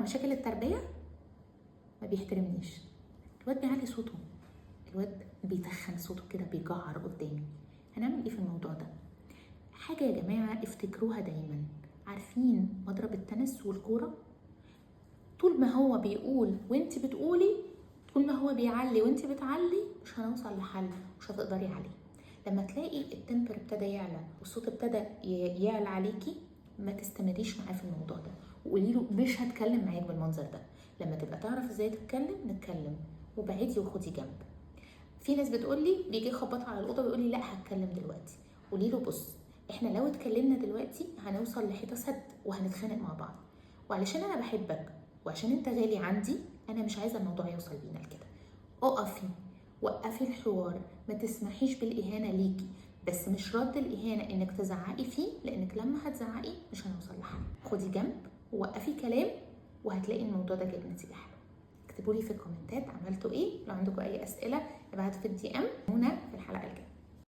مشاكل التربية؟ ما بيحترمنيش الواد، بيعلي صوته، الواد بيتخن صوته كده، بيجعر قدامي. هنعمل ايه في الموضوع ده؟ حاجة يا جماعة افتكروها دايما، عارفين مضرب التنس والكوره؟ طول ما هو بيقول وانت بتقولي، طول ما هو بيعلي وانت بتعلي، مش هنوصل لحل، مش هتقدري عليه. لما تلاقي ال temper ابتدى يعلى والصوت ابتدى يعلى عليكي، ما تستمريش معاه في الموضوع ده، وقولي له مش هتكلم معاك بالمنظر ده، لما تبقى تعرف ازاي تتكلم نتكلم، وبعدي وخدي جنب. في ناس بتقول لي بيجي يخبط على الاوضة ويقول لي لا هتكلم دلوقتي. قولي له بص، احنا لو اتكلمنا دلوقتي هنوصل لحيطه سد وهنتخانق مع بعض، وعلشان انا بحبك وعشان انت غالي عندي انا مش عايزه الموضوع يوصل بينا لكده. اقفي، وقفي الحوار، ما تسمحيش بالاهانه ليكي، بس مش رد الاهانة انك تزعقي فيه، لانك لما هتزعقي مش هنوصل لحل. خدي جنب ووقفي كلام، وهتلاقي الموضوع ده جايب نتيجة حلوة. اكتبوا لي في الكومنتات عملتوا ايه، لو عندكم اي اسئلة ابعتوا في ال DM. هنا في الحلقة الجاية.